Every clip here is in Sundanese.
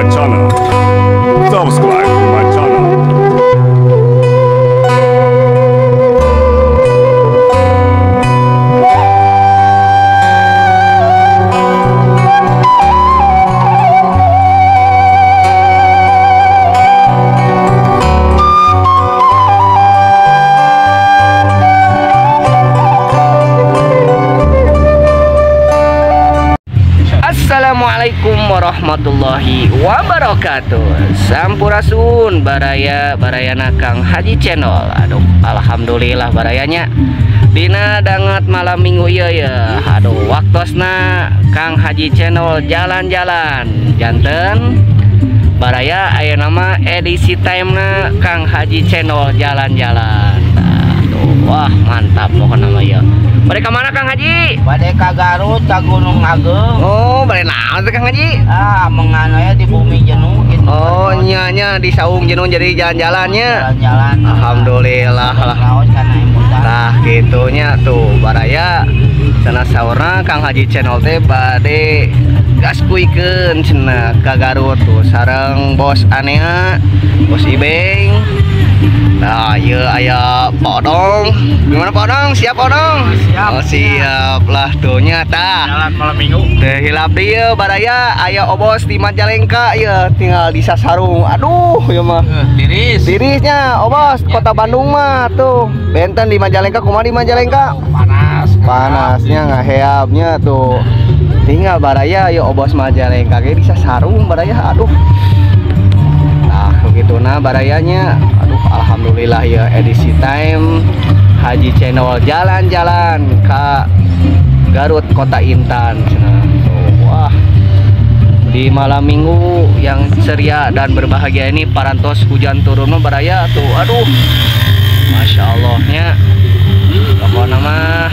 my channel. Subscribe to my channel. Assalamualaikum warahmatullahi wabarakatuh. Sampurasun baraya barayana Kang Haji Channel. Aduh, alhamdulillah barayanya dina dangat malam minggu ieu ya. Aduh, waktosna Kang Haji Channel jalan-jalan. Janten baraya ayeuna mah edisi time-na Kang Haji Channel jalan-jalan. Aduh, wah mantap pokokna mah ieu. Bade ka mana Kang Haji? Bade ka Garut, ka Gunung Agung. Oh, bade naon teh Kang Haji? Ah, mengano ya di bumi jenuh gitu. Oh, nya nya di saung jenuh jadi jalan-jalannya. Jalan-jalan. Alhamdulillah lah. Tah gitunya tuh baraya cenah saurna Kang Haji Channel teh bade gas kuikeun cenah ka Garut tuh sareng bos Anea, bos Ibeng. Nah, ieu aya Pak Odong. Gimana Pak Odong? Siap Odong? Siap. Oh, siap lah tuh nya tah. Jalan malam minggu. Teu hilap deui baraya aya obos di Majalengka ieu tinggal di Sasarung. Aduh, ieu mah. Tiris. Tirisnya obos ya, kota Bandung mah tuh. Benten di Majalengka kumaha di Majalengka? Panas. Panasnya ngaheabnya tuh. Tinggal baraya ieu obos Majalengka ge di Sasarung baraya. Aduh. Nah, begitu nah barayanya. Aduh, alhamdulillah ya edisi time Haji Channel jalan-jalan ke Garut Kota Intan. Nah, tuh, wah. Di malam minggu yang ceria dan berbahagia ini parantos hujan turun baraya tuh. Aduh. Masya Allahnya. Pokoknya mah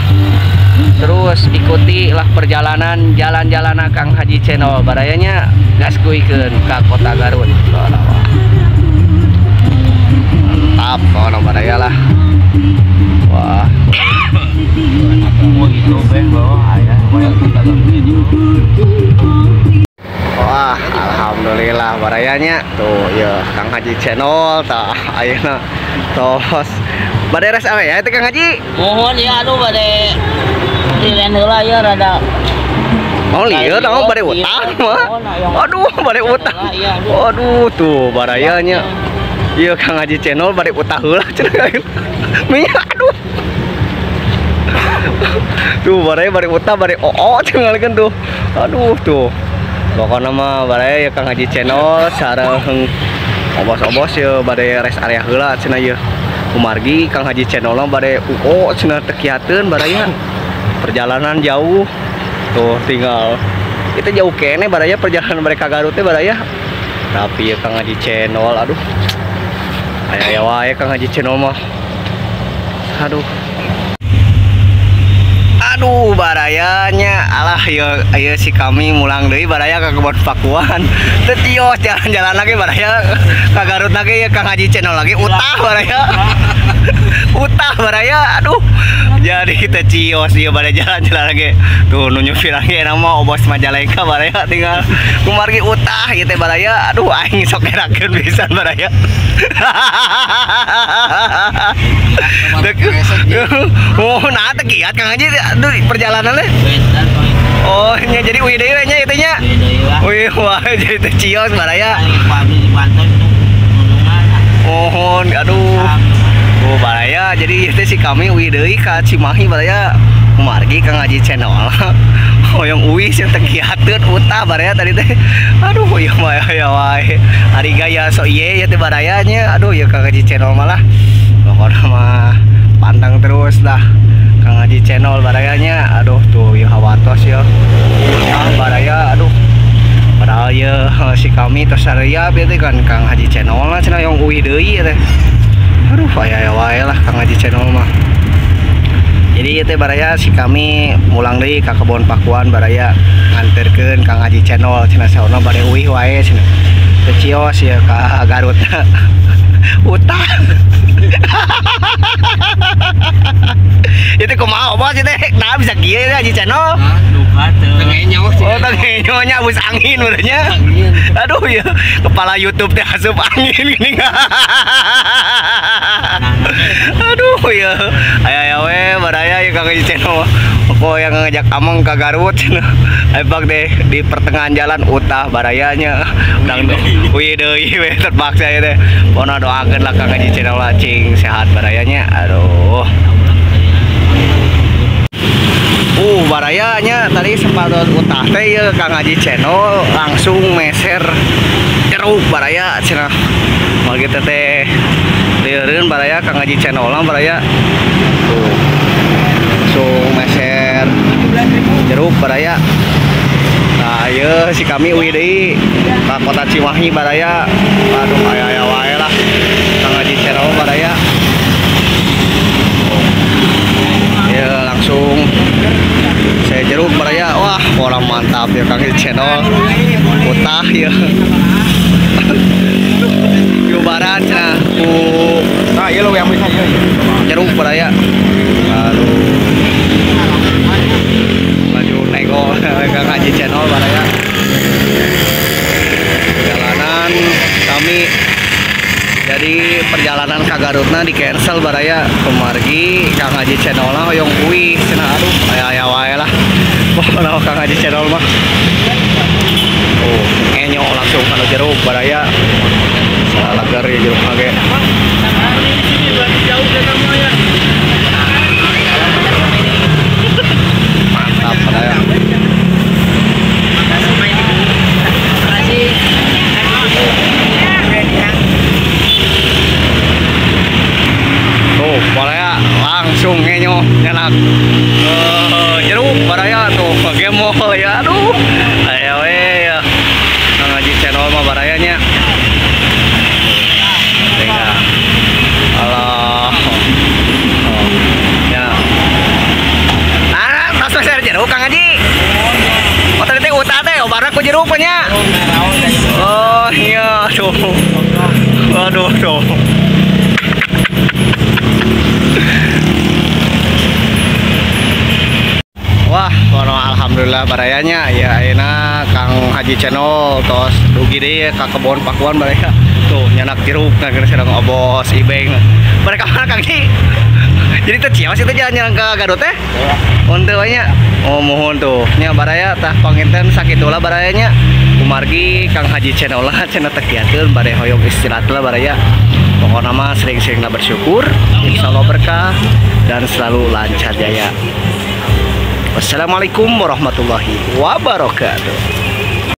terus ikutilah perjalanan jalan-jalan Kang Haji Channel barayanya gas kuikeun ka Kota Garut. Mantap pokoknya baraya lah. Wah. Wah, alhamdulillah barayanya tuh ya Kang Haji Channel tah ayeuna tos bade res area teh Kang Haji. Mohon ya aduh bade dilen heula ya rada. Oh lieur tah bade utang mah. Aduh bade utang. Aduh tuh barayanya. Ieu Kang Haji Channel bade utah heula cenah. Minyak aduh. Tuh baraya bade utah bade oo cenah kan tuh. Aduh tuh. Pokokna mah baraya ya Kang Haji Channel sareng obos-obos ya bade rest area heula cenah ieu. Kumargi Kang Haji Channel bade UO cenah teu kiateun baraya. Perjalanan jauh tuh tinggal itu jauh kene baraya perjalanan mereka Garut teh baraya. Tapi ya Kang Haji Channel aduh. Aya wae Kang Haji Channel mah. Aduh. Aduh barayanya alah ieu ieu si kami mulang deui baraya ka Kebon Pakuan. Teu tios jalan-jalan lagi baraya ka Garut lagi ya Kang Haji Channel lagi utah baraya. Utah baraya aduh. Jadi teu cios ieu bade jalan-jalan lagi. Tuh nu nyupir lagi enak mah obos Majalengka baraya tinggal kumargi utah ieu teh baraya. Aduh aing sok ngerakeun pisan baraya. Oh, nah teu kiat Kang Haji aduh perjalanannya. Oh, nya jadi uih deui nya ieu teh nya. Uih wah jadi teu cios baraya. Mohon aduh. Oh baraya jadi ieu teh si kami uih deui ka Cimahi baraya kumargi Kang Haji Channel. Hoyong uih sing teu kiateun utah baraya tadi teh. Aduh ieu mah ya wae. Ari gaya sok ieu ya teh baraya nya. Aduh ieu Kang Haji Channel malah. Pokona mah pantang terus dah Kang Haji Channel barayanya. Aduh tuh ieu hawatos ya. Ah baraya aduh. Padahal ieu si kami tos sareap ieu teh kan Kang Haji Channel lah cenah yang uih deui teh. Aduh aya wae lah Kang Haji Channel mah. Jadi ieu teh baraya si kami mulang deui ka Kebon Pakuan baraya nganterkeun Kang Haji Channel cenah saurna bade uih wae cenah. Teu cios ya ka Garut. Utah. Itu kumaha bos itu nah bisa kieu ya Haji Channel. Lupa tuh. Tengenyo. Oh, tengenyonya abus angin berarti. Aduh ya, kepala YouTube teh asup angin gini. Aduh ya. Aya we baraya ya Kang Haji Channel. Pokok yang ngajak ameng ke Garut cenah. Ayo deh di pertengahan jalan utah barayanya. Dang uih deui we terpaksa ya teh. Pokona doakeun lah Kang Haji Channel lah cing sehat barayanya. Aduh. Barayanya tadi sempat utah teh ya Kang Haji Channel langsung meser jeruk baraya cenah. Mal kitu teh lieureun baraya Kang Haji Channel lah baraya. Tuh. Langsung meser jeruk baraya. Nah, ieu si kami uih deui ka kota Cimahi baraya. Aduh aya-aya wae lah Kang Haji Channel baraya. Ya langsung saya jeruk baraya. Wah, orang mantap ya Kang Channel. Utah ya. Yubaran cenah ku. Nah, ieu lo yang bisa ieu. Jeruk baraya. Aduh. Laju nego Kang Haji Channel baraya. Perjalanan kami jadi perjalanan ka Garutna di cancel baraya kumargi Kang Haji Channel lah hoyong uih cenah aduh aya-aya wae lah. Wah, Kang Haji Channel mah. Oh, enyo langsung kana jeruk baraya. Salah lagar ya jeruk ge. Mantap baraya. Tuh, baraya langsung ngenyo nyenak jeruk baraya tuh gemol ya aduh. Ayo we ya. Kang Haji Channel mah barayanya. Tengah. Alah. Oh. Ya. Ah, tos meser jeruk Kang Haji. Oh, tadi teh utah teh obarna ku jeruk nya. Oh, iya aduh. Aduh, aduh. Wah, kono alhamdulillah barayanya ya ayeuna Kang Haji Channel tos dugi deui ka kebon Pakuan baraya. Tuh nyanak jeruk ngageus sareng obos ibeng. Mereka mana Kang Haji? Jadi teh cios itu jalan-jalan ke Garut teh? Henteu we nya. Oh mohon tuh. Nya baraya tah panginten sakitulah barayanya. Kumargi Kang Haji Channel lah cenah teh kiateun bade hoyong istirahat lah baraya. Pokokna mah sering-seringlah bersyukur, insyaallah berkah dan selalu lancar jaya. Wassalamualaikum warahmatullahi wabarakatuh.